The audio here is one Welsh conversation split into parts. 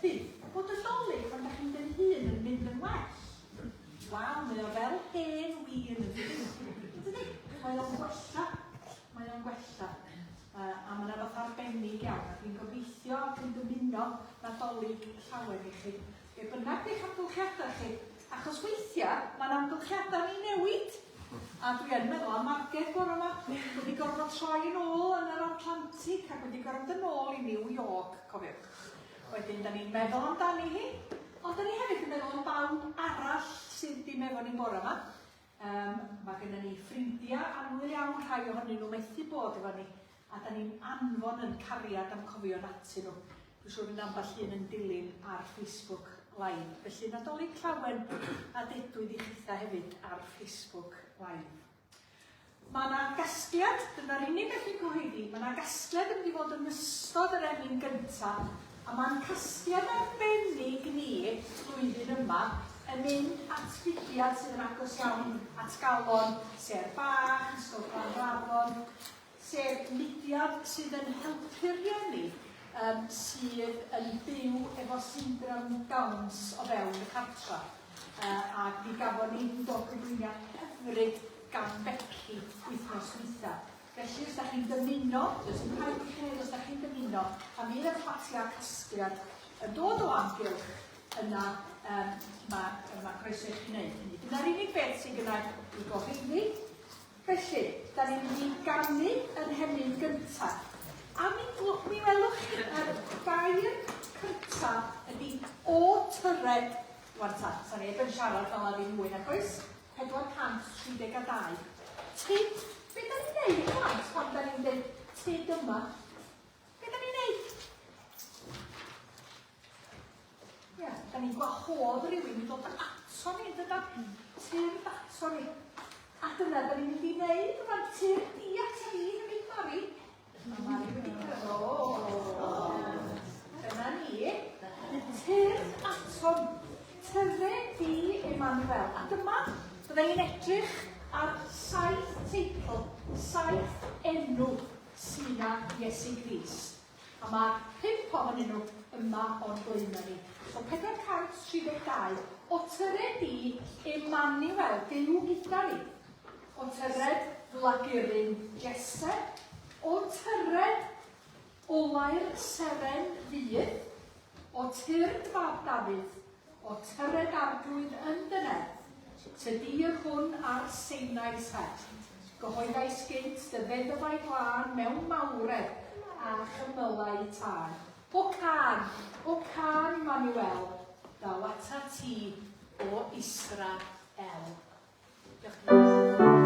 credu bod y Dolig pan da chi'n mynd yn hŷn yn mynd yn well. Waw, mae o fel hen win yn dydi? Dydi? Mae o'n gwella. Mae o'n gwella. A mae yna rywbeth arbennig iawn, a dwi'n gobeithio ac yn dymuno Nadolig llawen i chi. Be bynnag di'ch amgylchiadau chi, achos weithiau mae'n amgylchiadau ni'n newid. A dwi yn meddwl am Marged bore yma, wedi gorfod troi yn ôl yn yr Atlantic ac wedi gorfod yn ôl i New York, cofiwch. Wedyn, da ni'n meddwl amdani hi, ond da ni hefyd yn meddwl am bawb arall sydd ddim efo ni bore yma. Yym, mae gennym ni ffrindiau annwyl iawn, rhai ohonyn nhw methu bod efo ni, a da ni'n anfon yn cariad am cofion atyn nhw. Dwi'n siŵr fydd ambell un yn dilyn ar Facebook Live. Felly Nadolig Llawen a dedwydd i chitha hefyd ar Facebook Live. Mae yna gasgliad, dyna'r unig beth dwi'n cyhoeddi, mae yna gasgliad yn mynd i fod yn ystod yr emyn gyntaf, a mae'n casgliad arbennig ni flwyddyn yma yn mynd at fudiad sydd yn agos iawn at galon Sêr Bach, Ysgol Glanrafon, sef mudiad sydd yn helpu rhieni um, sydd yn byw efo syndrom Downs o fewn y cartra. A mi gafon ni do cyflwyniad hyfryd gan Becky wythnos dwytha. Felly os da chi'n dymuno, does dim rhaid i chi wneud os da chi'n dymuno, pan fydd y platiau casgliad yn dod o amgylch, yna um, mae, ma croeso i chi wneud hynny. Dyna'r unig beth sydd gyda i gyhoeddi. Felly, da ni'n mynd i ganu yr hemyn gynta. A mi, mi welwch chi, yr gair cynta ydy o tyred. Rwan ta, sa neb yn siarad fel 'na ddim mwy nag oes? 432. Tyd, be da ni'n neud plant pan da ni'n dweud tyd yma? Be da ni'n neud? Ia, da ni'n gwahodd rhywun i ddod ato ni, dydan? Tyrd ato ni. A dyna da ni'n mynd i wneud rwan, tyrd di ato fi hefyd, Mari. Mae Mari wedi cyrraedd. O! Dyna ni. Tyrd atom. Tyre di Emmanuel. A dyma, bydda i'n edrych ar saith teitl, saith enw sydd na Iesu Grist. A mae pump ohonyn nhw yma o'n blaenau ni. So 432, o tyred di Emmanuel, Duw gyda ni. O tyred flaguryn Jesse, o tyred olau'r seren ddydd, o tyrd fab Dafydd, O tyred Arglwydd yn dy nerth, tydi yr hwn ar Seinai serth. Gyhoeddais gynt dy feddfau glân mewn mawredd a chymylau tân. O cân, o cân, Immanuel, daw atat ti o Israel. Diolch yn fawr.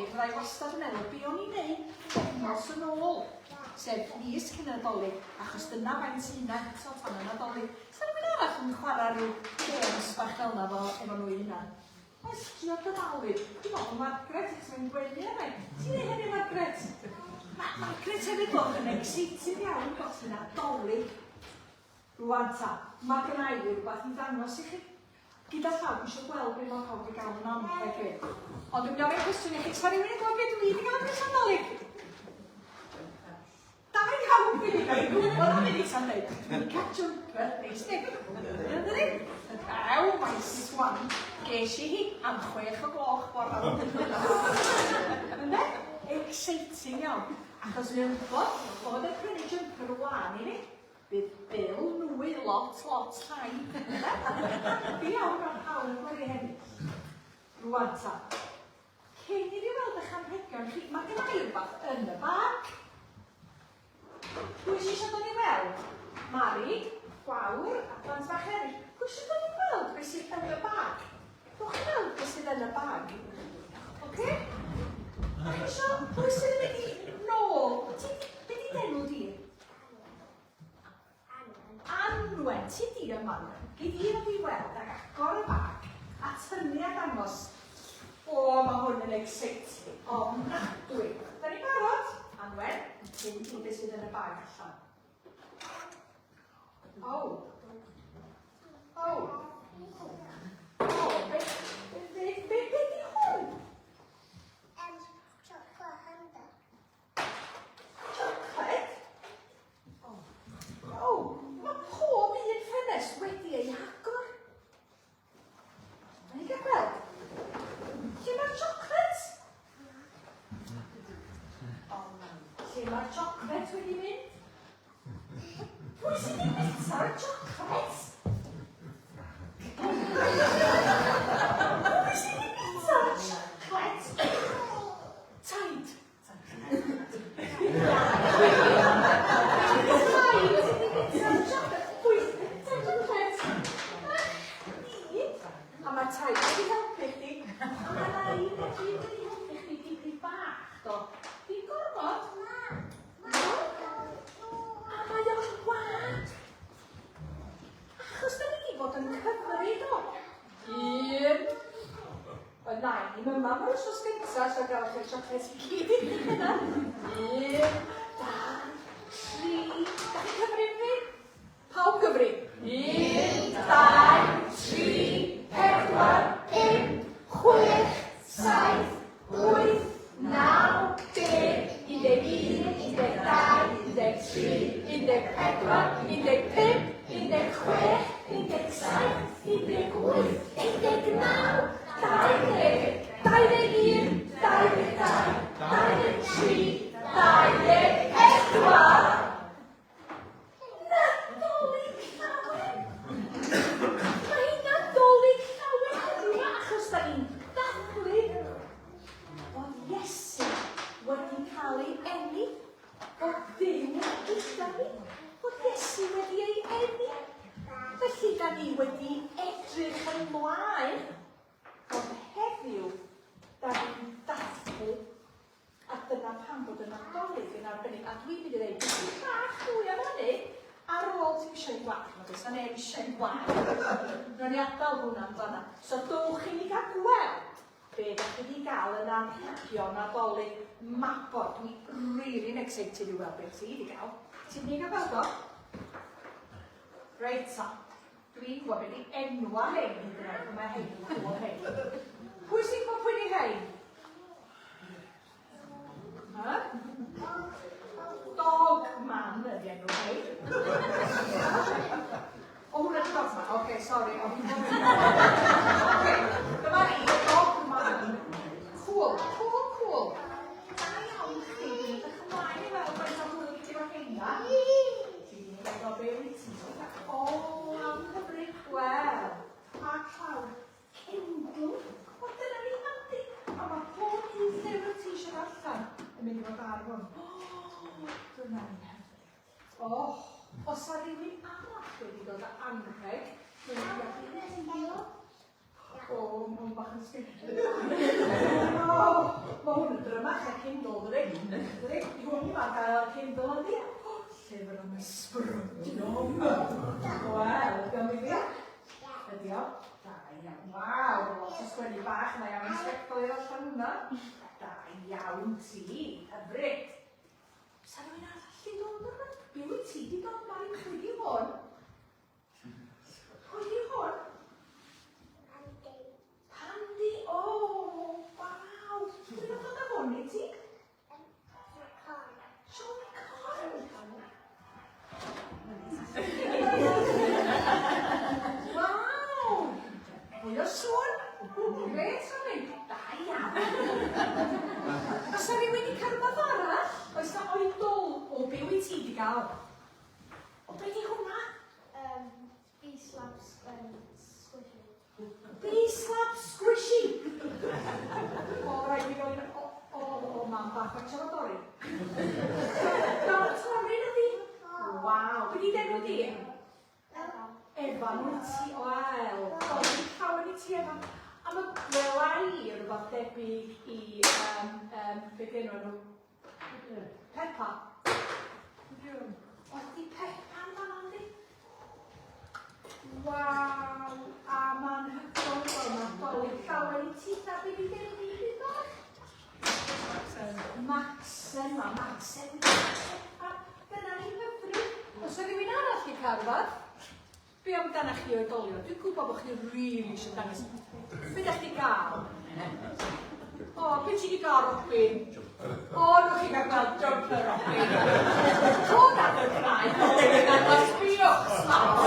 Nadolig, fydda i wastad yn meddwl, be o'n i'n neud pythefnos yn ôl? Sef mis cyn y Nadolig, achos dyna faint sy 'na eto tan y Nadolig. Sa rhywun arall yn chwarae rhyw games bach fel 'na efo, efo nhw eu hunan? Oes, trio dyfalu. Dwi'n meddwl bod Margaret yn mynd gwenu arna i. Ti'n neud hynny, Margaret? Mae Margaret hefyd bod yn excited iawn bod hi'n Nadolig. Rwan ta, mae gynna i rhywbeth i ddangos i chi. Gyda llaw, dwi eisiau gweld beth mae pawb wedi gael yn anrheg fi. Ond dwi'n mynd i ofyn cwestiwn i chi. Sa rhywun yn gwybod beth dwi wedi gael yn y Nadolig? Da iawn fi wedi cael ei gwybod am hynny sa'n dweud. Dwi wedi cael jumper neis di. Ynddi? Ew, mae'n swan. Ges i hi am 6 o gloch bore. Ynde? Exciting iawn. Achos mae'n gwybod bod yn prynu jumper wlân i fi. Bydd bil nwy lot, lot llai. Happy iawn am pawb wedi ennill. Rwan ta. Cyn i fi weld eich anrhegion chi, mae gen i rhywbeth yn y bag. Pwy sy'n eisiau dod i weld? Mari, Gwawr a plant bach eraill. Pwy sy'n dod i weld beth sydd yn y bag? Dwch chi weld beth sydd yn y bag. Oce? Okay? Da chi eisiau, pwy sydd yn mynd i nôl? Be di d'enw di? Anwen, ti di yma. Gei di ddod i weld ac agor y bag a tynnu a dangos. O, mae hwn yn exciting ofnadwy. Da ni'n barod? Anwen, hyn i beth sydd yn y bag allan. O. O. O, be, be, be, be di hwn? Chocolate Honda. Chocolate? O, mae pob un ffenest wedi ei hagor. Mae'n i gael gweld. Lle mae'r chocolate? Lle mae'r chocolate wedi mynd? Pwy sydd wedi bwyta'r chocolate? Pwy sydd wedi bwyta'r chocolate? Taid. A mae taid wedi helpu chdi. A mae nain hefyd wedi helpu chdi dipyn bach, do. Dim gormod. A mae o'n wag. Achos da ni wedi bod yn cyfri, do. Un, Oedd nain i'm yma am yr wythnos gyntaf, so gael chi'r siocled i gyd i chi yna. Un, dau, tri. Da chi'n cyfri fi? Pawb gyfri. Un, dau, tri, pedwar, pump, chwech, saith, wyth, naw, deg, 11, 12, 13, 14, 15, 16, 17, 18, 19, 20, 21, 22, 23, 24. Nadolig llawen! Mae hi'n Nadolig llawen heddiw 'ma achos da ni'n dathlu bod Iesu wedi cael ei eni, bod Duw gyda ni, bod Iesu wedi ei eni. Felly da ni wedi edrych ymlaen, ond heddiw da ni'n dathlu. A dyna pam bod y Nadolig yn arbennig. A dwi'n mynd i ddeud dipyn bach mwy am hynny ar ôl ti'm eisiau un gwag, nag oes? 'Na neb eisiau un gwag. Nawn ni adael hwnna yn fan'na. So dowch i ni gael gweld be da chi wedi gael yn anrhegion Nadolig Mabon. Dwi really'n excited i weld beth ti wedi gael. Ti'n mynd i gael gweld o? Reit ta. Dwi'n gwybod beth di enwa rhein hyd yn oed, mae rhein yn gwybod rhein. Pwy sy'n gwybod pwy di rhein? Ha? Dog man ydi enw rhein. O, hwnna di dog man. Oce, okay, sori. Oce, dyma ni, dog man. Cool, cool, cool. Da iawn chdi, dwi'n edrych ymlaen i weld faint o hwyl gei di efo rheina. Ti 'di meddwl be wyt ti 'di cael? O, am hyfryd. Wel, pa clawr? Kindle? O, dyna ni, Andy. A mae pob un llyfr ti eisiau darllen yn mynd i fod ar hwn. O, dyna ni hyfryd. O, os a rhywun arall wedi dod â anrheg, mae'n gallu neud. O, mae hwn bach yn sgipio. O, mae hwn yn drymach na Kindle, dydi? Dydi? Di hwn ddim ar gael ar Kindle, yndi? O, llyfr am ysbrydion. Wel, ydy o'n ddifyr? Ydy o? Da iawn. Waw, mae lot o sgwennu bach yna iawn yn sbectol i allan hwnna. Da iawn ti, hyfryd. Sa rhywun arall i dod o'r Be wyt ti di dod, Mari? Pwy di hwn? Pwy di hwn? Andy. Andy, o, oh, waw. Pwy nath ddod â hwn i ti? Sean Con. Waw! Fwy o sŵn! Grêt, Sami! Da iawn! Oes 'na rywun wedi cael rhywbeth arall? Oes 'na oedol o be wyt ti wedi gael? O, be di hwnna? Um, B-slab squishy. B-slab squishy! O, rhaid fi gael un... O, o, o, mam bach, mae siarad dorri. Gael torri na di? Waw, be di d'enw di? Efan. Efan, wyt ti? Wel, torri llawer i ti, Efan. A mae gwela i rhywbeth debyg i, um, um, be di enw nhw? Peppa. O, di Peppa yn fan'na, yndi? Waw, a ma'n hygoel, wel, mae'n dolyg llawer i ti, ta be di enw di hyd bach? Maxen. Maxen, mae Maxen wedi cael Peppa. Dyna ni hyfryd. Oes 'na rhywun arall 'di cael rhywbeth? Be amdanach chi oedolion? Dwi'n gwybod bod chi rili eisiau dangos. Be da chi gael? O, be ti di gael, Robin? O, newch chi gael gweld jumper Robin. Dod ar y draed, Robin, a sbïwch, smart.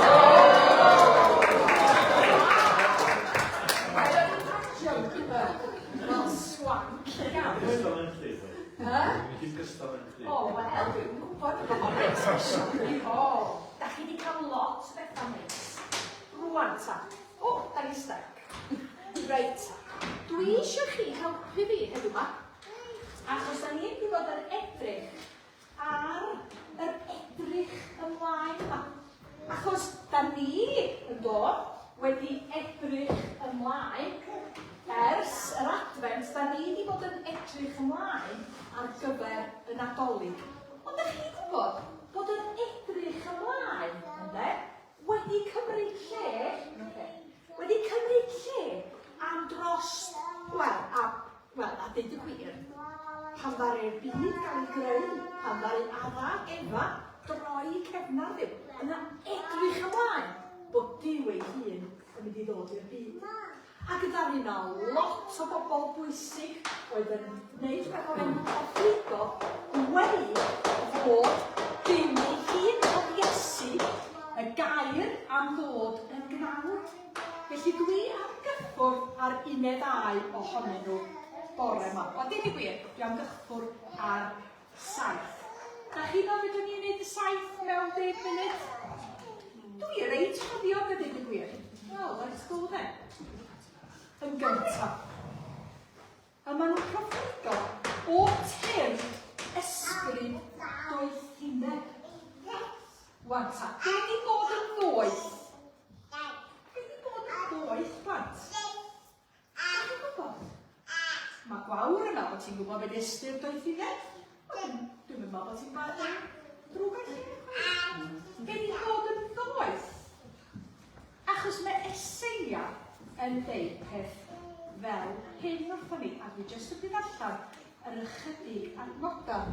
Jumper. Wel, swank iawn. Dim gystal yn chdi, ddo. Huh? Dim gystal yn chdi. O, wel, dwi'n gwybod bod o'n reit special. O, da chi wedi cael lot o bethau neis. Rwan ta. O, da ni'n stuck. Reit. Dwi eisiau chi helpu fi heddiw ma. Achos da ni'n mynd i fod yn edrych ar yr edrych ymlaen yma. Achos da ni yn dod wedi edrych ymlaen ers yr Adfent, da ni wedi bod yn edrych ymlaen ar gyfer y Nadolig. Ond da chi'n gwybod bod yr edrych ymlaen, ynde, wedi cymryd lle, wedi cymryd lle am dros, wel, a, wel, a deud y gwir, pan ddaru'r byd gael ei greu, pan ddaru Adda ac Efa droi cefn ar Dduw, yna edrych ymlaen bod Duw ei hun yn mynd i ddod i'r byd. Ac ddaru 'na lot o bobl bwysig oedd yn gwneud rhywbeth o'r enw proffwydo dweud fod Duw ei hun, fod Iesu, y gair am ddod yn gnawd. Felly dwi am gyffwrdd ar un neu ddau ohonyn nhw bore yma. Wel, deud y gwir, dwi am gyffwrdd ar saith. Da chi'n meddwl fedrwn ni wneud y saith mewn deg munud? Dwi reit ffyddiog a deud y gwir. Well, let's go then. Yn gyntaf, a maen nhw'n proffwydo o tir ysbryd doethineb. Wan ta, be di bod yn ddoeth? Be di bod yn ddoeth, plant? Dach chi'n gwybod? Mae Gwawr yn meddwl bod ti'n gwybod beth ystyr doethineb. Ond dwi'm yn meddwl bod ti'n barod yn drwg ar lle. Be di bod yn ddoeth? Achos mae Eseia yn deud peth fel hyn wrthon ni, a dwi jyst yn mynd allan yr ychydig adnodau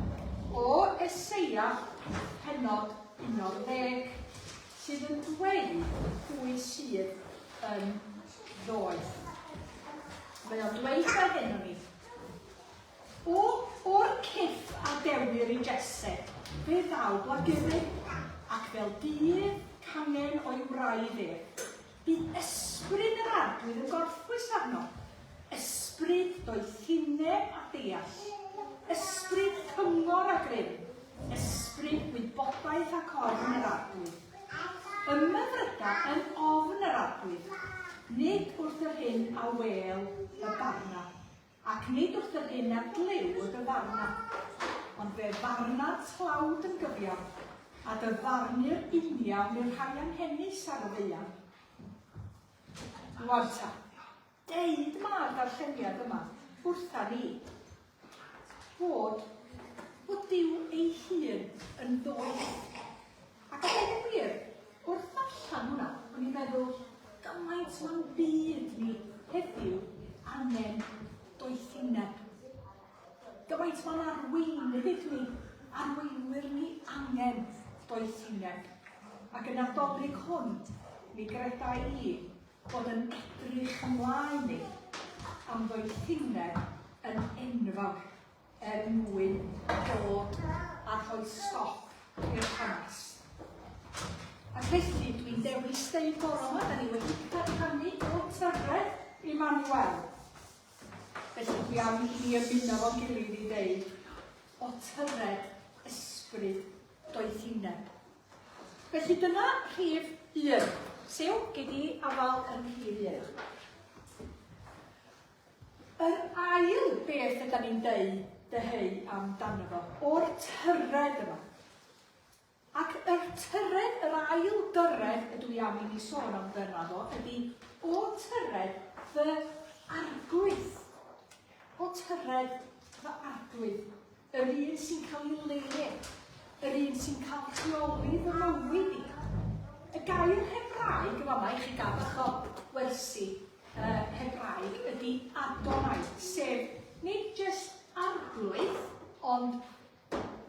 o Eseia pennod 11 sydd yn dweud pwy sydd yn ddoeth. Mae o'n dweud fel hyn o'n i. O, o'r cyff a dewir i Jesse, fe ddaw blaguryn, ac fel dydd cangen o'i wraidd ef, bydd ysbryd yr arglwydd yn gorffwys arno, ysbryd doethineb a deall, ysbryd cyngor a grym, ysbryd gwybodaeth ac ofn yr arglwydd. Ymhyfryda yn ofn yr Arglwydd, nid wrth yr hyn a wel y barna, ac nid wrth yr hyn a glyw y dyfarna. Ond fe farna tlawd yn gyfiawn, a dyfarnu'r uniawn i'r rhai anghenus ar y ddaear. Rwan ta. Deud mae'r darlleniad yma wrtha ni fod bod Duw ei hun yn ddoeth. Ac a dweud y gwir, wrth ddarllen hwnna, o'n i'n meddwl gymaint mae'n byd ni heddiw angen doethineb. Gymaint mae'n arweinydd ni, arweinwyr ni angen doethineb. Ac yn Nadolig hwn, mi gredai i bod yn edrych ymlaen ni am ddoethineb yn enfawr er mwyn dod a rhoi stop i'r hamas. Ac felly dwi'n dewis deud bore yma, da ni wedi canu o Tyrredd Emmanuel. Felly dwi am i ni ymuno fo'n gilydd i ddeud o Tyrredd ysbryd doethineb. Felly dyna rhif un. Siw, gei di afal yn rhif un. Yr ail beth yda ni'n deud dyheu amdano fo, o'r tyred yma. Ac yr tyred, yr ail dyred ydw i am i ni sôn amdano fo, ydy o tyred fy arglwydd. O tyred fy arglwydd. Yr un sy'n cael ei le, yr un sy'n cael rheoli fy mywyd i. Y gair Hebraeg yn fama i chi gael bach o wersi Hebraeg ydy Adonai, sef nid jyst arglwydd, ond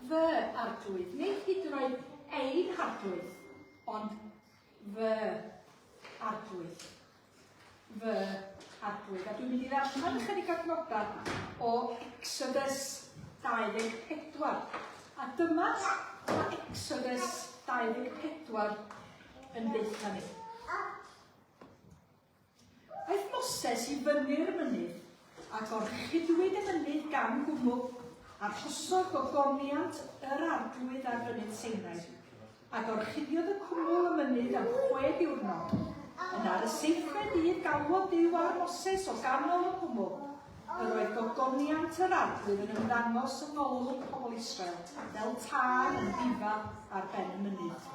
fy arglwydd. Nid hyd yn oed ein harglwydd, ond fy arglwydd. Fy arglwydd. A dwi'n mynd i ddarllen ychydig adnodau o Exodus 24. A dyma mae Exodus 24 yn deutha ni. Aeth Moses i fyny'r mynydd, a gorchuddwyd y mynydd gan gwmwl, arhosodd gogoniant yr arglwydd ar fynydd Sinai. A gorchuddiodd y cwmwl y mynydd am chwe diwrnod. Yna ar y seithfed dydd galwodd Duw ar Moses o ganol y cwmwl. Yr oedd gogoniant yr Arglwydd yn ymddangos yng ngolwg pobl Israel, fel tân yn difa ar ben y mynydd.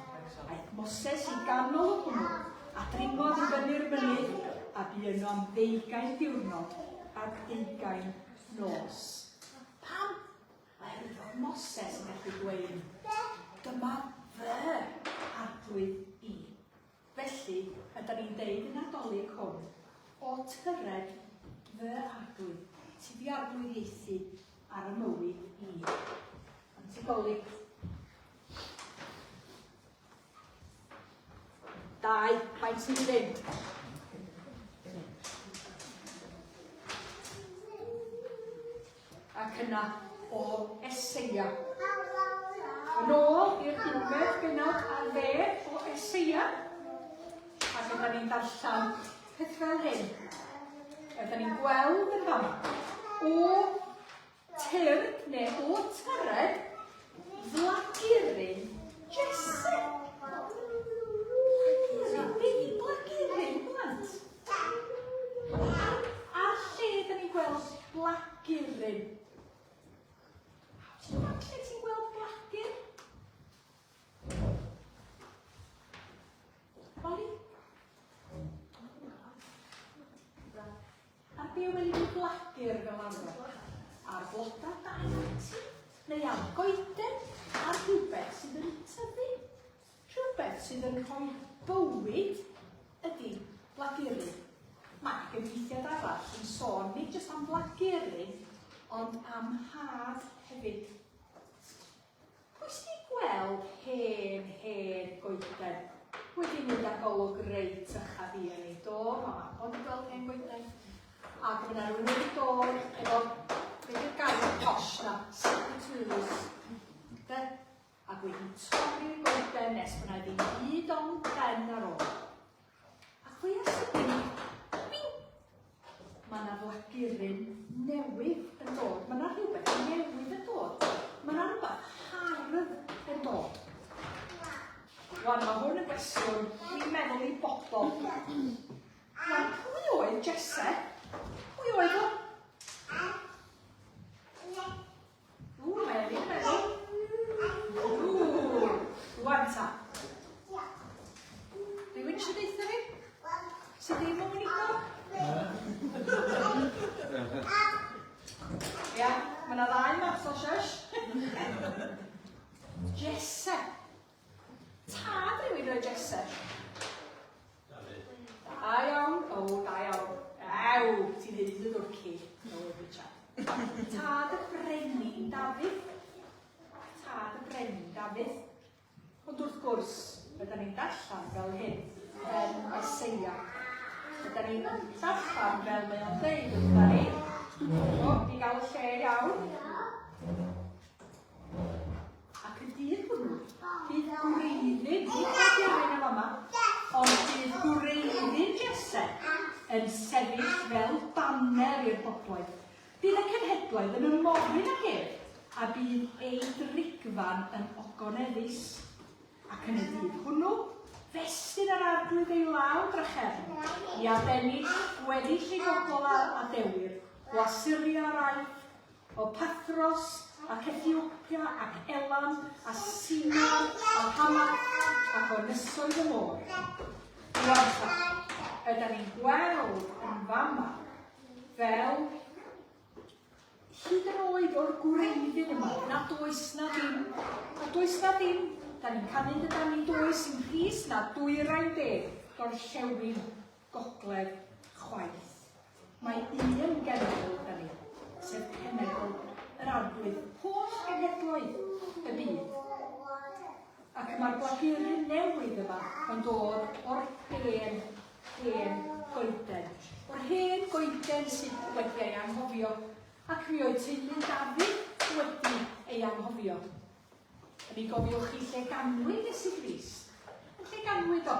Aeth Moses i ganol y cwmwl, a dringodd i fyny'r mynydd, a bu yno am ddeugain diwrnod ac deugain nos. Pam? Oherwydd fod Moses yn gallu dweud, dyma fy arglwydd i. Felly, ydy ni'n deud yn Nadolig hwn, o tyred fy arglwydd, ti di arglwyddiaethu ar y mywyd i. Antigolig. Dau, faint sydd i fynd? Ac yna o Eseia. Yn ôl i'r unfed bennod ar ddeg o Eseia. Ac yna ni'n darllen peth fel hyn. Yna ni'n gweld yn fama. O Tyrd neu o tyred flaguryn Jesse. Blaguryn? Be di blaguryn, blant? Ar, ar lle da ni'n gweld blaguryn? Ti'n gweld lle ti'n gweld blagur? Oli? Ar be weli di blagur fel arfer? Ar floda dail ti? Neu ar goeden? Ar rhywbeth sydd yn tyfu? Rhywbeth sydd yn rhoi bywyd ydy blaguru. Mae gyfieithiad arall yn sôn nid jyst am blaguru, ond am had hefyd. Pwy sy 'di gweld hen, hen goeden wedi mynd â golwg reit ycha fi yn ei? Do, ma' Mabon 'di gweld hen goeden. Ac ma' 'na rywun wedi dod efo, be' 'di'r gair posh 'na, secateurs, de? Ac wedi torri'r goeden nes bo' 'na ddim byd ond pren ar ôl. Ac fwya sydyn, bing! Mae yna flaguryn newydd yn dod. Mae yna rhywbeth newydd yn dod. Mae yna rhywbeth hardd yn dod. Wan, mae hwn yn gwestiwn dwi'n meddwl i bobl. Wan, pwy oedd Jesse? Pwy oedd o? Ww, mae Elin yn meddwl. Ww, rwan ta. Rhywun eisiau deutha fi? Sydd ddim yn weinidog? so shush. Jesse. Tad rhywun oedd Jesse. Dafydd. Da iawn. O, da iawn. Ew, ti'n neud y dwrci. O, Richard. Tad y brenin Dafydd. Tad y brenin Dafydd. Ond wrth gwrs, rydyn ni'n darllen fel hyn yn Eseia. Rydyn ni'n darllen fel mae o'n dweud wrtha ni. O, i gael y lle iawn. Ac y dydd hwnnw, bydd gwreiddyn, nid gwreiddyn yn fama, ond bydd gwreiddyn Jesse yn sefyll fel baner i'r bobloedd. Bydd y cenhedloedd yn ymofyn ag ef, a bydd ei drigfan yn ogoneddus. Ac yn y dydd hwnnw, fesur yr arglwydd ei law drachefn, i adennill gweddill ei bobl a adewir, o Asyria a'r Aifft, o Pathros ac Ethiopia ac Elam a Sinar a Hamath ac o ynysoedd y môr. Rwan ta, ydan ni'n gweld yn fama fel hyd yn oed o'r gwreiddyn yma, nad oes na ddim, nad oes na ddim, da ni'n canu dydan ni does yn rhys na dwyrain de, gorllewin, gogledd, chwaith. Mae un genedl da ni, sef cenedl yr arglwydd, holl genhedloedd y byd. Ac mae'r blaguryn newydd yma yn dod o'r hen, hen goeden. O'r hen goeden sydd wedi ei anghofio, ac mi oedd teulu Dafydd wedi ei anghofio. A mi gofiwch chi lle ganwyd Iesu Grist. Yn lle ganwyd o?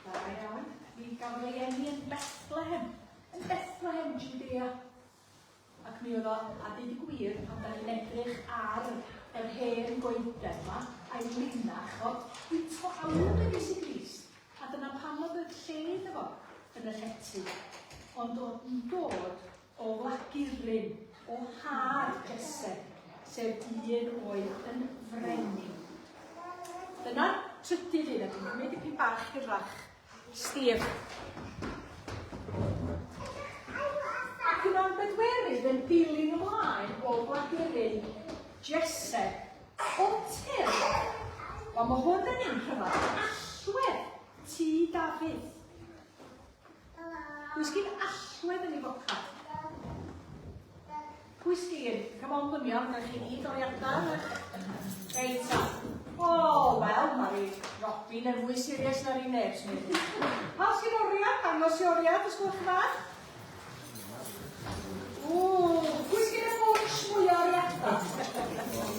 Da iawn. Mi gafodd ei eni yn Bethlehem. Yn Bethlehem, Judea. Ac mi oedd o, a dweud y gwir, pan da ni'n edrych ar yr hen goeden yma, a'i linach o, dwi'n tlawd yn Iesu Grist. A dyna pam oedd y lle iddo fo yn y llety. Ond oedd yn dod o flaguryn, o har Jesse, sef un oedd yn frenin. Dyna'r trydydd un, a dwi'n cymryd dipyn bach hirach. Steve. Ac yna'n bedwerydd yn dilyn ymlaen o flaguryn Jesse o Tyr. Wel, mae hwn yn un rhyfedd. Allwedd tŷ Dafydd. Pwy sgyn allwedd yn ei focad? Pwy sgyn? Come on, ddynion, rhaid chi gyd oriadau. Reit ta. O, wel, mae Robin yn fwy serious na'r un neb, swn i'n. Pa sgyn oriad? Dangos i oriad, os gwelwch yn dda. O, pwy sgyn y bwtsh mwy o oriadau?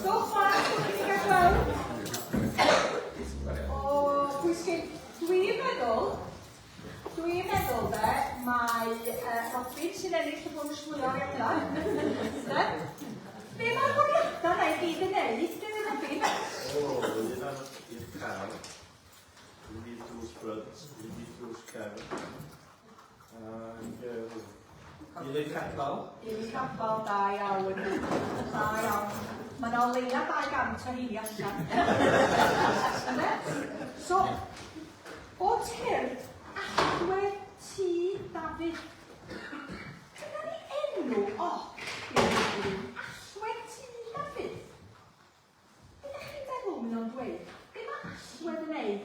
Dowch mas, dowch i ni gael gweld. O, pwy sgyn? Dwi'n meddwl, Dwi'n meddwl de, mai Robin sy'n ennill y bwnsh mwya o oriadau. De? Be mae'r oriadau na i gyd yn neud, de, Robin? O, un am i'r car, un i drws ffrynt, un i drws cefn, ac un i'r capel. Un i'r capel, da iawn. Da iawn. Mae yna o leia 200 o heini allan. Ynde? So, O tyrd allwedd tŷ Dafydd. Dyna ni enw op i'r rhywun, allwedd tŷ Dafydd. Be ydych chi'n feddwl mae o'n dweud? Be mae allwedd yn neud?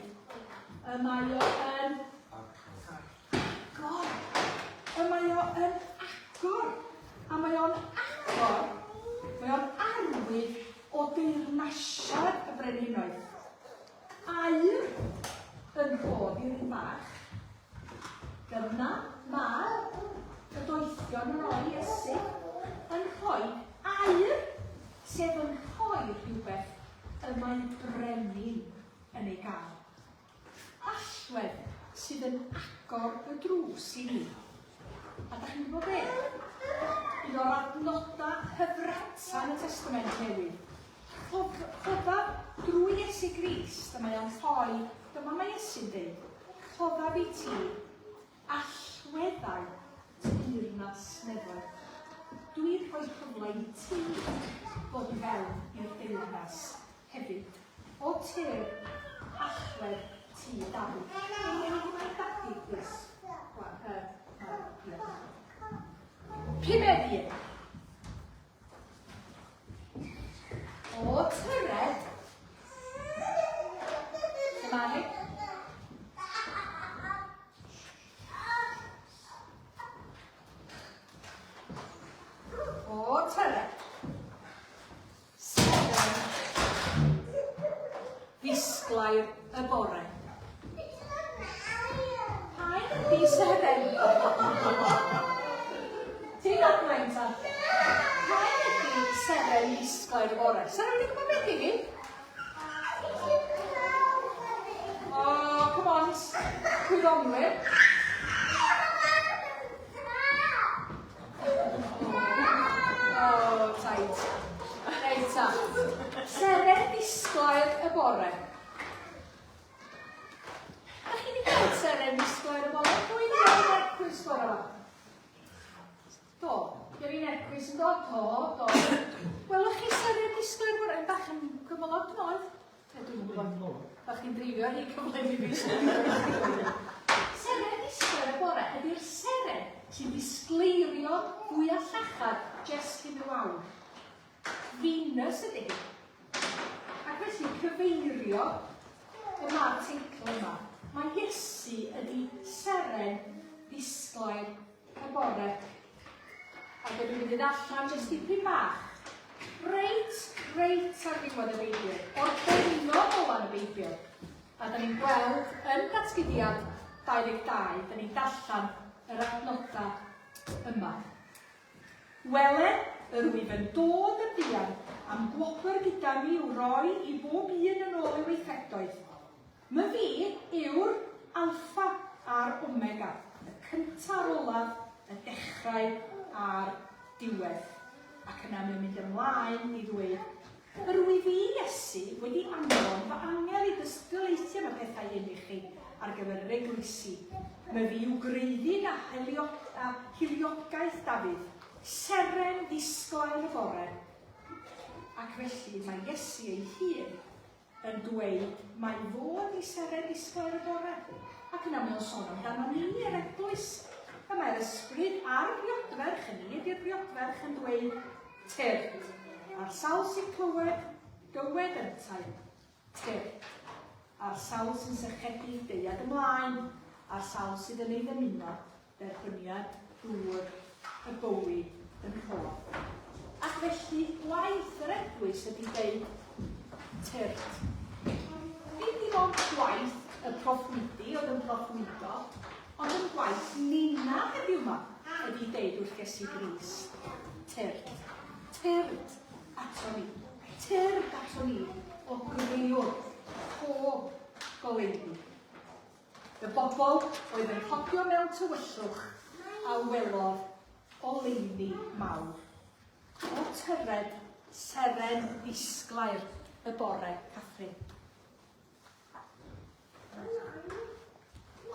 Y mae o yn agor. Y mae o yn agor. A mae o'n agor, mae o'n arwydd o deyrnasiad y brenhinoedd. Aur yn rhodd i'r un bach. Dyna mae y doethion yn rhoi Iesu, yn rhoi aur, sef yn rhoi rhywbeth y mae brenin yn ei gael. Allwedd sydd yn agor y drws i ni. A da chi'n gwybod be? Un o'r adnodau hyfrata yn y Testament Newydd. Rhoddaf drwy Iesu Grist, a mae o'n rhoi, dyma mae Iesu'n dweud, rhoddaf i ti allweddau teyrnas nefoedd. Dwi'n rhoi cyfle i ti ddod i fewn i'r deyrnas hefyd. O tir allwedd tŷ Dafydd. Dwi'n mynd i mae dadi, plis. Pumed un. y bore. Pa un ydy seren? Ti'n adwain ta? Pa un ydy seren ddisglair y bore? Seren wedi gwybod beth i fi? Oh, come on, gwyddonwyr. Oh, tight. Reit ta. Seren ddisglair y bore. Da chi wedi gweld seren ddisglair y bore? Pwy wedi gweld Ercwys bore yma? Do. Gen i'n Ercwys yn dod? Do, do. Welwch chi seren ddisglair y bore? Yn bach yn gymylog, dwi'n meddwl. Ie, dwi'm yn gwybod. Bach chi'n dreifio ar hyd cyfle i fi. Seren ddisglair y bore ydy'r seren sy'n disgleirio fwyaf llachar jest cyn y wawr. Venus ydy hi. Ac felly cyfeirio y mae'r teitl yma. Mae Iesu ydy seren ddisglair y bore. A dydw i'n mynd i ddarllen jyst dipyn bach. Reit, reit ar ddiwedd y Beibl, o'r bennod ola yn y Beibl. A da ni'n gweld yn Datguddiad 22, da ni'n darllen yr adnodau yma. Wele, yr wyf yn dod yn fuan, a'm gwobr gyda mi i'w roi i bob un yn ôl ei weithredoedd. Myfi yw'r Alffa a'r Omega, y cyntaf a'r olaf, y dechrau a'r diwedd. Ac yna mae'n mynd ymlaen i ddweud, Yr wyf fi, Iesu, wedi anfon fy angel i dystiolaethu am y pethau hyn i chi ar gyfer yr eglwysi. Myfi yw gwreiddyn a a hiliogaeth Dafydd, seren ddisglair y bore. Ac felly mae Iesu ei hun yn dweud mai fo ydi seren ddisglair y bore. Ac yna mae o'n sôn amdano ni, yr eglwys. Y mae'r ysbryd a'r briodferch, y ni ydi'r briodferch, yn dweud, Tyrd. A'r sawl sy'n clywed, dywed yntau, Tyrd. A'r sawl sy'n sychedu, deuad ymlaen, a'r sawl sydd yn ei ddymuno, derbyniad dŵr y bywyd yn rhodd. Ac felly gwaith yr eglwys ydy deud tyrd. Nid dim ond gwaith y proffwydi oedd yn proffwydo, ond yn gwaith ninna heddiw yma ydy deud wrth Iesu Grist, tyrd. Tyrd ato ni. Tyrd ato ni o greulwr pob goleuni. Y bobl oedd yn rhodio mewn tywyllwch a welodd oleuni mawr. O tyred seren ddisglair y bore, Catherine.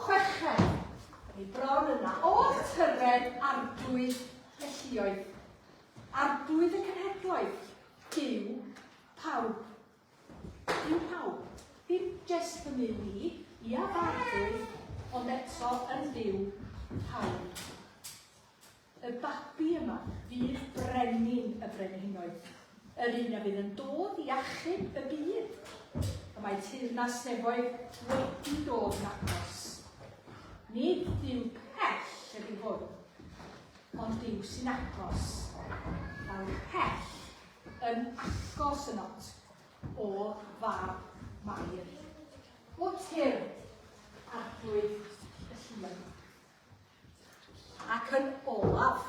Chweched, ni bron yna. O tyred arglwydd y lluoedd, arglwydd y cenhedloedd, Duw pawb. Dim pawb. Dim jest fy myd i, ia f'arglwydd, ond eto yn Dduw pawb. Y babi yma fydd brenin y brenhinoedd, yr un a fydd yn dod i achub y byd. Y mae teyrnas nefoedd wedi dod yn agos. Nid Duw pell ydy hwn, ond Duw sy'n agos, fel pell yn agos yn ot o fab Mair. O tyrd, arglwydd y lluoedd. Ac yn olaf,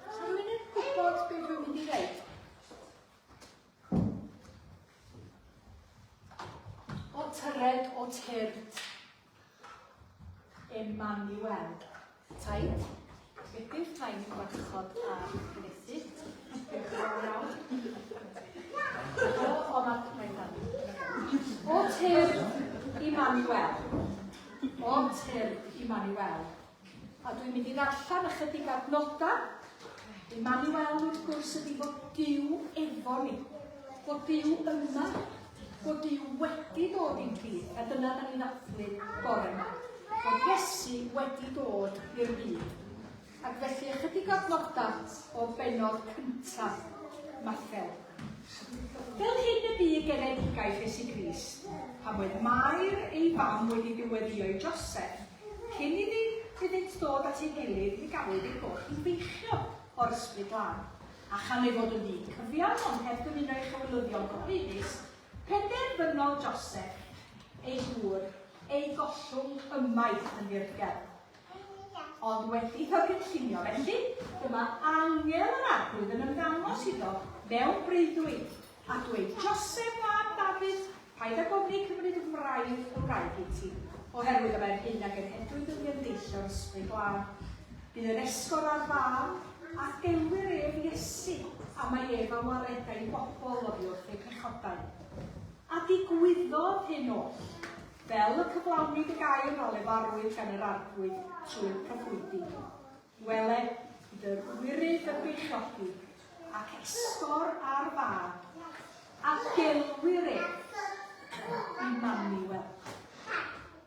Sa rhywun yn gwybod beth dwi'n mynd i ddeud? O tyred, o tyrd, Emmanuel. Taid, beth yw'r rhain yn gwarchod a chyfieithu? Diolch yn fawr iawn. O, o, mae, mae'n dan. O tyrd Emmanuel. O tyrd Emmanuel. A dwi'n mynd i ddarllen ychydig adnodau. Emmanuel, wrth gwrs, ydy fod Duw efo ni. Bod Duw yma. Bod Duw wedi dod i'n plith. A dyna da ni'n ddathlu bore yma. Bod Iesu wedi dod i'r byd. Ac felly ychydig adnodau o bennod cyntaf Mathew. Fel hyn y bu genedigaeth Iesu Grist, pan oedd Mair ei fam wedi dyweddïo i Joseph, Cyn iddi iddynt ddod at ei gilydd, mi gafwyd ei bod hi'n feichiog o'r Ysbryd Glân. A chan ei fod yn ddyn cyfiawn, ond heb dymuno ei chywilyddion cyhoeddus, Penderfynodd Joseph, ei gŵr, ei gollwng ymaith yn ddirgel. Ond wedi iddo gynllunio felly, dyma angel yr Arglwydd yn ymddangos iddo mewn breuddwyd, a dweud, Joseph, mab Dafydd, paid ag ofni cymryd wraig y wraig i ti, oherwydd y mae'r hyn a genhedwyd yn ymdeillio'r Ysbryd Glân. Bydd yn esgor ar fam, a gelwir ef Iesu, a mae ef a waredai bobl oddi wrth eu pechodau. A digwyddodd hyn oll, fel y cyflawnwyd y gair a lefarwyd gan yr Arglwydd trwy'r proffwydi. Wele, bydd yr wyryf yn beichiogi, ac esgor ar fab, a gelwir ef Immanuel.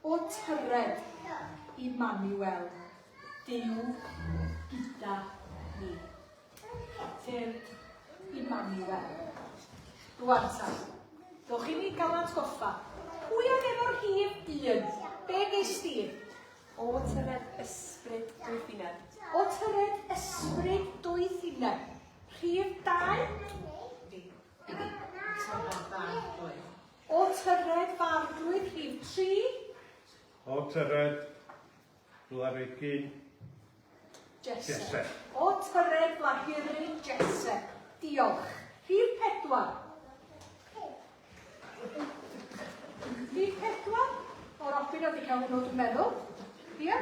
O tyred, Immanuel, Duw gyda ni. Tyrd Immanuel. Rwan ta, dowch i ni gael atgoffa. Pwy oedd efo'r rhif un? Be ges di? O tyred ysbryd doethineb. O tyred ysbryd doethineb. Rhif 2? Fi. Tyred farglwydd. O tyred farglwydd rhif 3? O tyred Blarigyn Jesse. Jesse. O tyred Blahuryn Jesse. Diolch. Rhif pedwar. Rhif pedwar. O Robin oedd wedi cael hwnnw, dwi'n meddwl. Ie.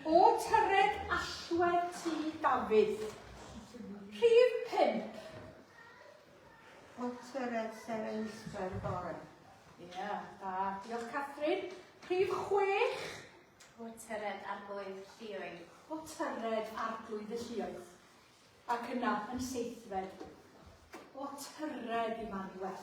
O tyred allwedd tŷ Dafydd. Rhif pump. O tyred seren Israel bore. Ie, da. Diolch, Catherine. Rhif chwech. O tyred arglwydd lluoedd. O tyred arglwydd y lluoedd. Ac yna, yn seithfed, o tyred Immanuel.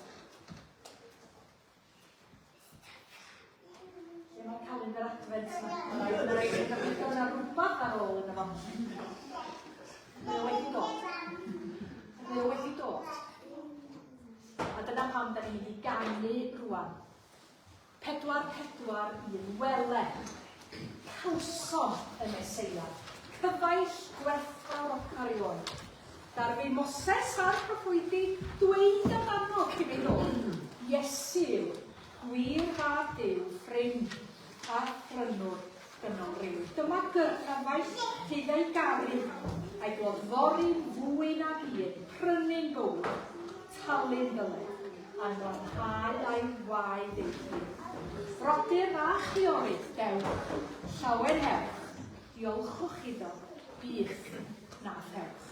Lle mae'r calendar advent yma? Mae rhaid i gobeithio yna rhywbeth ar ôl yna fo. Mae o wedi dod. Mae o wedi dod. A dyna pam da ni'n mynd i ganu rwan. 4, 4, 1, Wele, cawsom y Meseia, cyfaill gwerthfawr erioed. Darfu Moses a'r proffwydi dweud amdano cyn ei ddod, Iesu yw, gwir fab Duw, ffrind a phrynwr dynol ryw. Dyma gyfaill hyd ei garu, a'i glodfori'n fwy nag un, prynu'n bywyd, talu'n ddyled, a nglanhau a'i waed ei hun. Frodyr a chwiorydd, dewch, llawenhewch, diolchwch iddo, bych na thewch.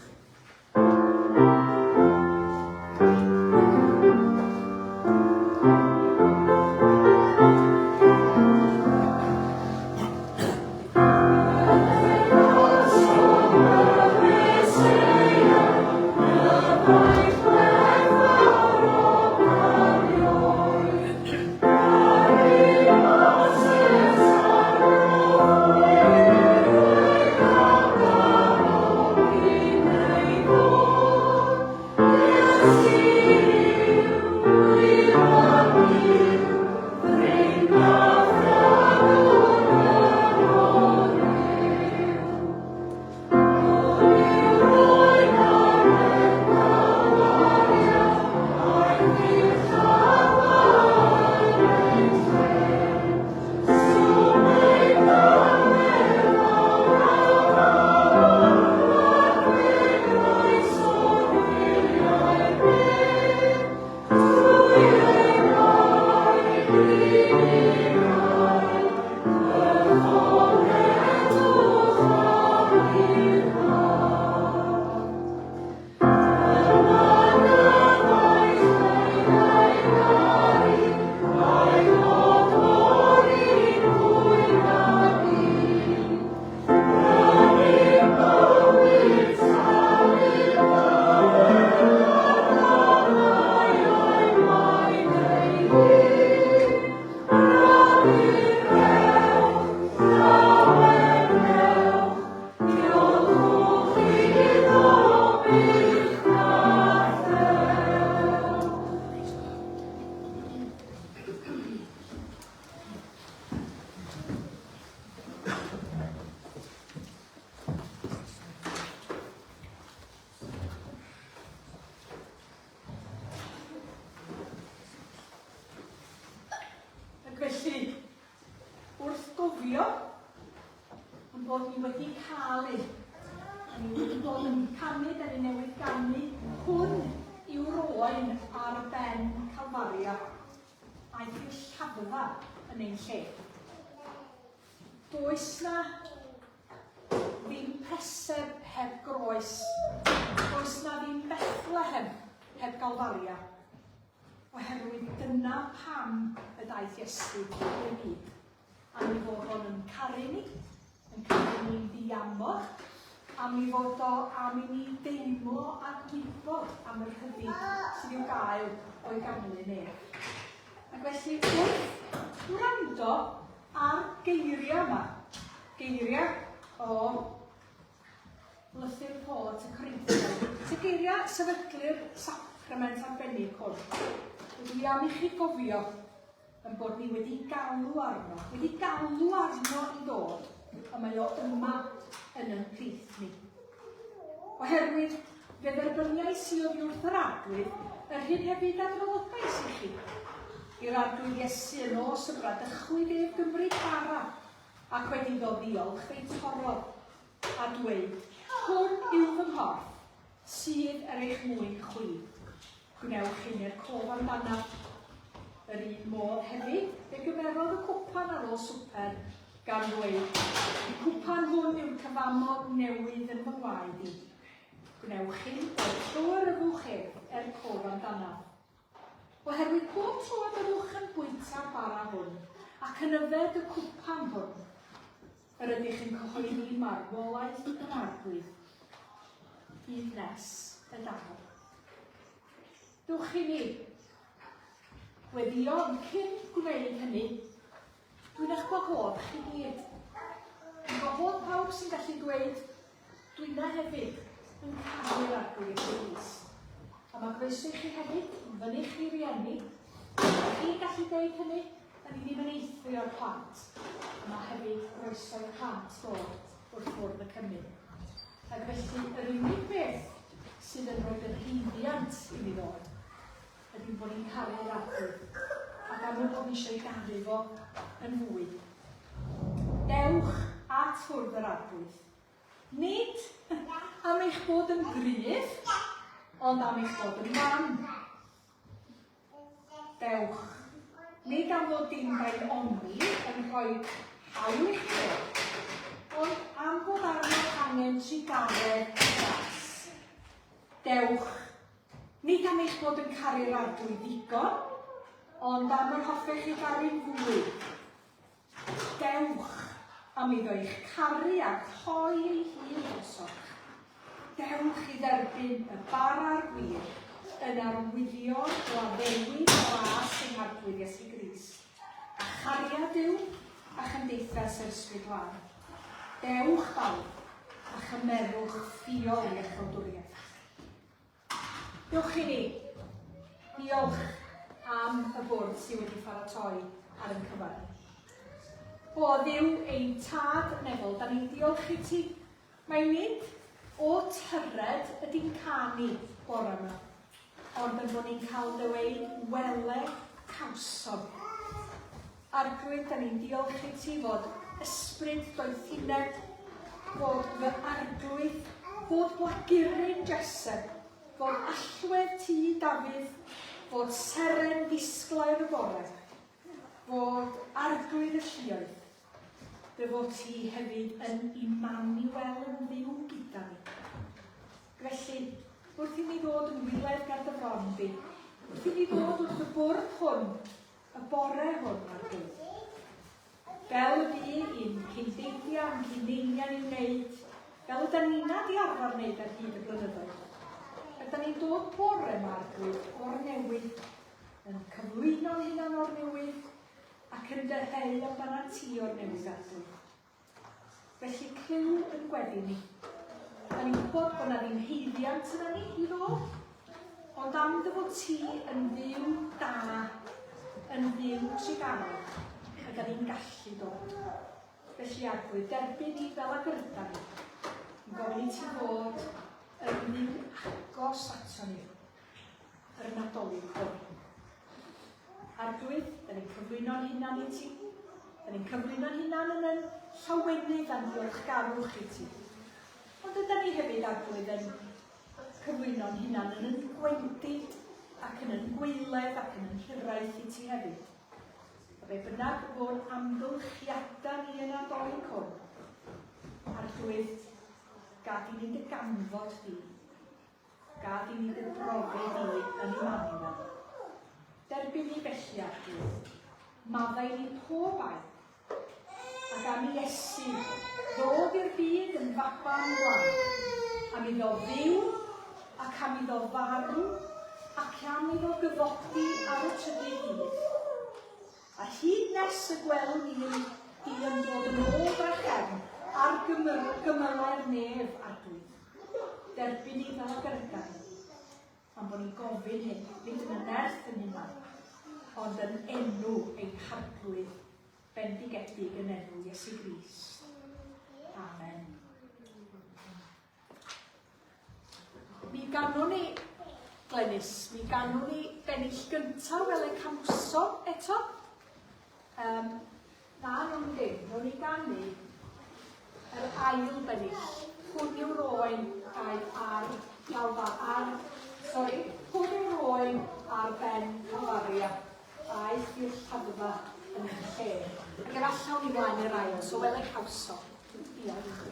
cofio yn bod ni wedi cael un. Da ni wedi bod yn canu, da ni newydd ganu. Hwn yw'r oen ar ben Calfaria. Aeth i'r lladdfa yn ein lle. Does na ddim preseb heb groes. Does na ddim Bethlehem heb Galfaria. Oherwydd dyna pam y daeth Iesu i'r byd. Am ei fod o'n yn caru ni, yn caru ni'n ddiamod, am ei fod o am i ni deimlo a gwybod am y rhyddid sydd i'w gael o'i ganlyn ef. Ac felly wrth wrando ar geiriau yma, geiriau o Lythyr Paul at y Corinthiaid. Sef geiriau sefydlu'r sacrament arbennig hwn. Rydw i am i chi gofio yn bod ni wedi galw arno, wedi galw arno i ddod, a mae o yma yn ein plith ni. Oherwydd fe dderbyniais i oddi wrth yr Arglwydd yr hyn hefyd a drolygais i chi. I'r Arglwydd Iesu yn nos y bradychwyd ef gymryd bara, ac wedi iddo ddiolch fe'i torrodd, a dweud, Hwn yw fy nghorff, sydd er eich mwyn chwi. Gwnewch hyn er cof amdanaf. Yr un modd hefyd, fe gymerodd y cwpan ar ôl swper, gan ddweud, Y cwpan hwn yw'r cyfamod newydd yn fy ngwaed i. Gwnewch hyn bob tro yr yfwch ef er cof amdanaf. Oherwydd pob tro y byddwch yn bwyta'r bara hwn ac yn yfed y cwpan hwn, yr ydych yn cyhoeddi marwolaeth yr Arglwydd hyd nes y daw. Dewch i ni weddio, ond cyn gwneud hynny, dwi'n eich gwahodd chi gyd. Dwi'n gwahodd pawb sy'n gallu dweud Dwi 'na hefyd yn caru'r Arglwydd Iesu Grist. A mae croeso i chi hefyd, yn fyny chi rieni. Ydych chi'n gallu deud hynny? Da ni ddim yn eithrio'r plant. A mae hefyd groeso i'r plant ddod wrth fwrdd y cymun. Ac felly, yr unig beth sydd yn rhoi yr haeddiant i ni ddod ydy bod ni'n caru'r Arglwydd ac am y bod ni eisiau ei garu fo yn fwy. Dewch at fwrdd yr Arglwydd. Nid am eich bod yn gryf, ond am eich bod yn wan. Dewch. Nid am fod dim daioni yn rhoi hawl i chi ddod, ond am fod arnoch angen trugaredd gras. Dewch. Nid am eich bod yn caru'r Arglwydd ddigon, ond am yr hoffech chi garu'n fwy. Dewch am iddo eich caru a rhoi ei hun drosoch. Dewch i dderbyn y bara'r gwir yn arwyddion o addewid gras ein Harglwydd Iesu Grist, a chariad Duw a chymdeithas yr Ysbryd Glân. Dewch bawb, a chymerwch ffiol iachawdwriaeth. Diolch i ni. Diolch am y bwrdd sydd wedi pharatoi ar ein cyfer. O Dduw ein tad nefol, da ni'n diolch i ti. Mae nid o tyred ydy'n canu bore yma, ond yn bod ni'n cael dweud wele cawsom. Arglwydd, da ni'n diolch i ti fod ysbryd doethineb, fod fy arglwydd, fod blaguryn Jesse, fod allwedd tŷ Dafydd, fod seren ddisglair y bore, fod arglwydd y lluoedd, dy fod ti hefyd yn Immanuel yn Dduw gyda ni. Felly, wrth i ni ddod yn wylaidd ger dy fron di, wrth i ni ddod wrth y bwrdd hwn, y bore hwn, Arglwydd. Fel y bu i'n cyn-deidiau a'n cyn-neiniau ni wneud, fel yda ni'na di arfer wneud ar hyd y blynyddoedd. Yda ni'n dod bore yma, Arglwydd, o'r newydd, yn cyflwyno'n hunan o'r newydd, ac yn dyheu amdanat ti o'r newydd, Arglwydd. Felly clyw yn gweddi ni. Da ni'n gwybod bod na ddim haeddiant yna ni i ddod, ond am dy fod ti yn Dduw da, yn Dduw trugarog, y da ni'n gallu dod. Felly Arglwydd, derbyn ni fel ag yr ydan ni. Yn gofyn i ti fod yn Dduw agos ato ni, yr Nadolig hwn. Arglwydd, da ni'n cyflwyno'n hunan i ti. Da ni'n cyflwyno'n hunan yn yn llawenydd a'n diolchgarwch i ti. Ond ydy ni hefyd, Arglwydd, yn cyflwyno'n hunan yn yn gwendid ac yn yn gwaeledd ac yn yn hiraeth i ti hefyd. A be bynnag fo'r amgylchiadau ni yn Nadolig hwn, Arglwydd, gad i ni dy ganfod di. Gad i ni dy brofi di yn Immanuel. Derbyn ni felly, Arglwydd. Maddau ni pob air. Ac am i Iesu ddod i'r byd yn faban gwan, am iddo fyw ac am iddo farw ac am iddo gyfodi ar y trydydd dydd. A hyd nes y gwelwn ni di yn dod yn ôl drachefn ar gymylau'r nef, Arglwydd. Derbyn ni fel ag yr ydan ni, am bod ni'n gofyn hyn, nid yn y nerth yn hunan, ond yn enw ein Harglwydd bendigedig yn enw Iesu Grist. Amen. Mi ganwn ni, Glenys, mi ganwn ni bennill gyntaf fel y camuso eto. Um, na, nhw'n ddim. Nhw'n ni ganu yr ail bennill. Hwn yw'r oen aeth ar Calfa, ar, sori, hwn yw'r oen ar ben Calfaria. Aeth i'r lladdfa yn ein lle. Ac efallai o'n i flaen i'r ail, so wele cawso. Diolch.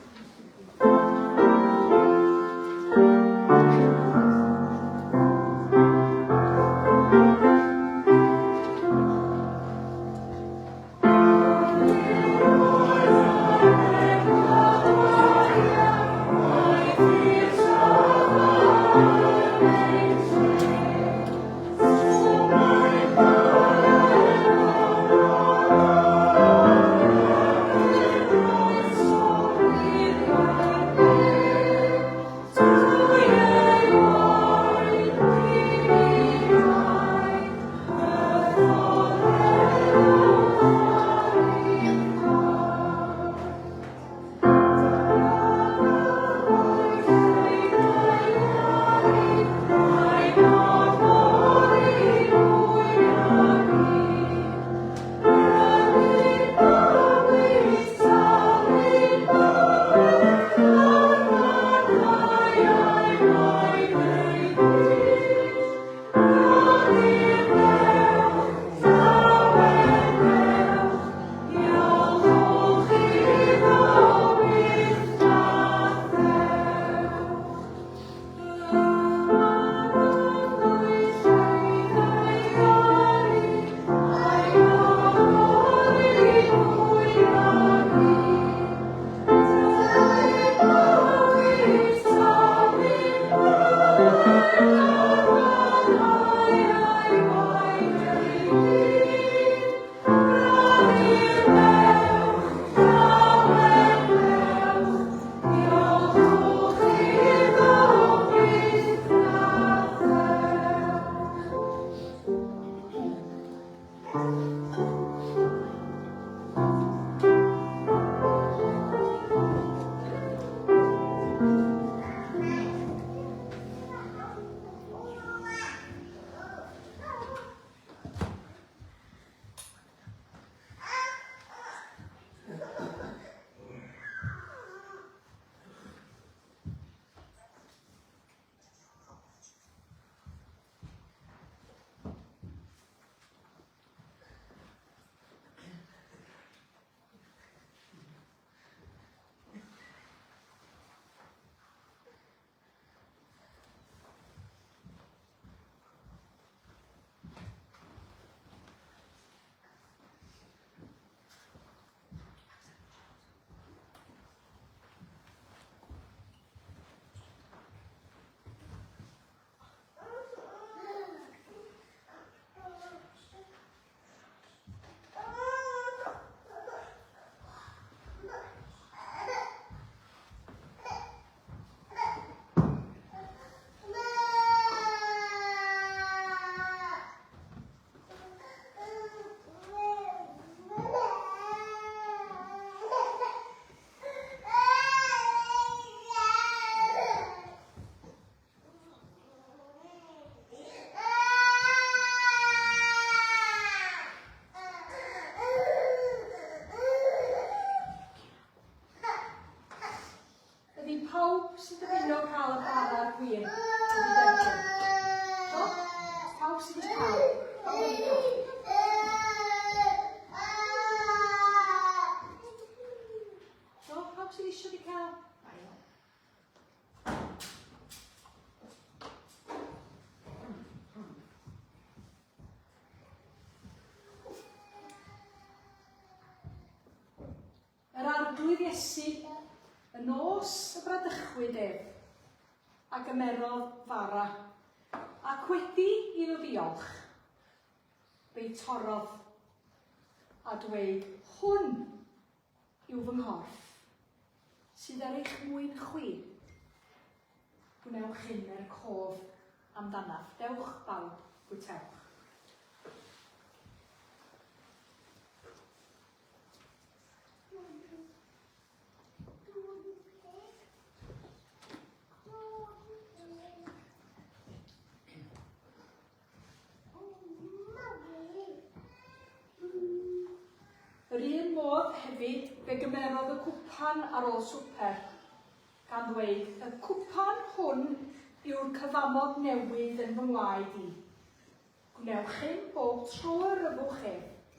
Iesu, y nos y bradychwyd ef, a gymerodd fara, ac wedi iddo ddiolch, fe'i torrodd, a dweud, Hwn yw fy nghorff, sydd er eich mwyn chwi. Gwnewch hyn er cof amdanaf. Dewch bawb, bwytewch. Yr un modd hefyd, fe gymerodd y cwpan ar ôl swper, gan ddweud, Y cwpan hwn yw'r cyfamod newydd yn fy ngwaed i. Gwnewch hyn bob tro yr yfwch ef,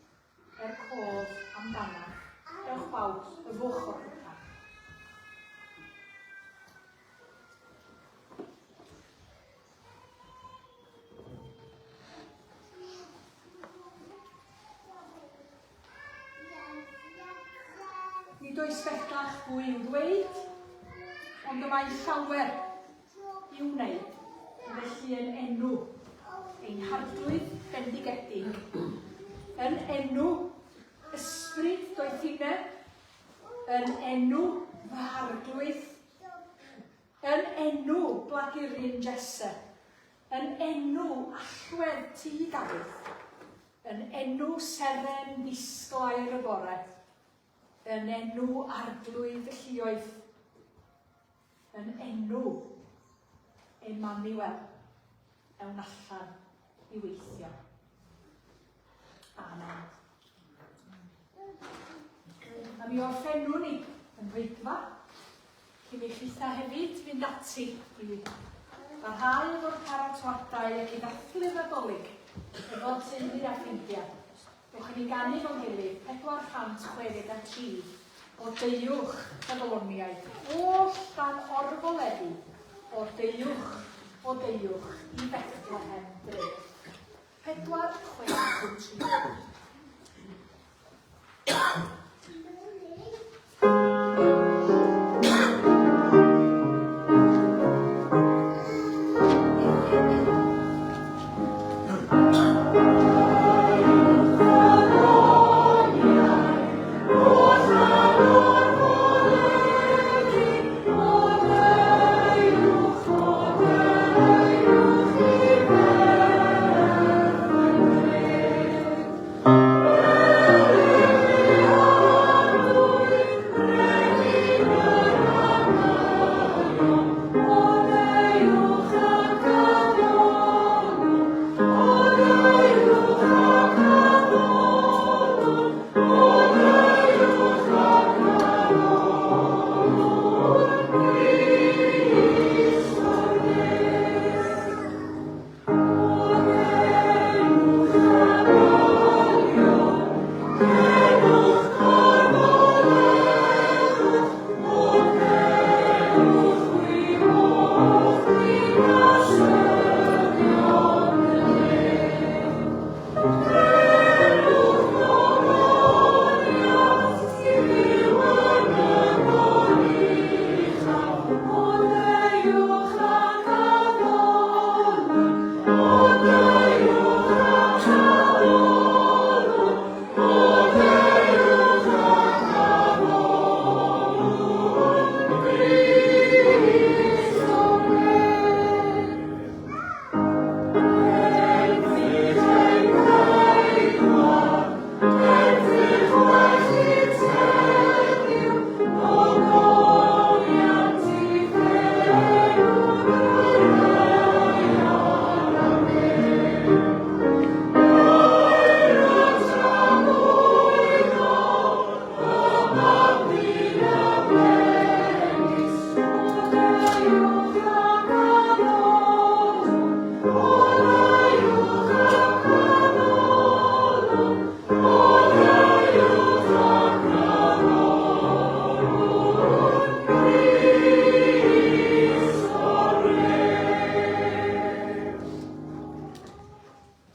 er cof amdanaf. Dewch bawb, yfwch o'r cwpan. Nid oes bellach fwy i'w ddweud, ond y mae llawer i'w wneud, felly yn enw ein Harglwydd bendigedig, yn enw ysbryd doethineb, yn enw fy Harglwydd, Yn enw blaguryn Jesse. Yn enw allwedd tŷ Dafydd. Yn enw seren ddisglair y bore. Yn enw Arglwydd y lluoedd. Yn enw Emmanuel. Ewn allan i weithio. Amen. A mi orffennwn ni yn rheidfa. Cyn i chitha hefyd fynd ati i barhau efo'r paratoadau ac i ddathlu'r Nadolig efo teulu a ffrindiau. Dewch i ni ganu fo'n gilydd 463 o Deuwch Ffyddloniaid, oll dan orfoleddu, o deuwch, o deuwch i Bethlehem dref. 4, 6, 3.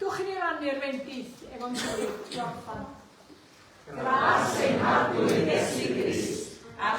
Dwch i ni rannu'r fendith efo'n gilydd i orffan. Gras ein Harglwydd Iesu Grist, a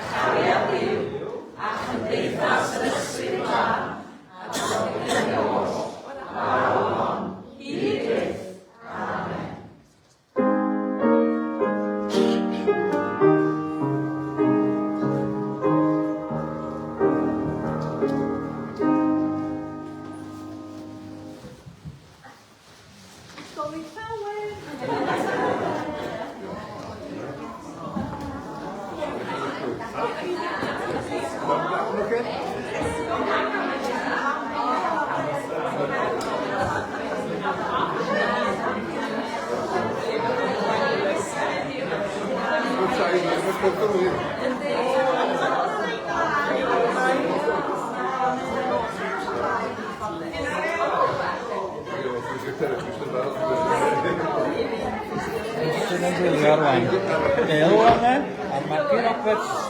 gwylio rwan. Bill yna, a Maggie Roberts.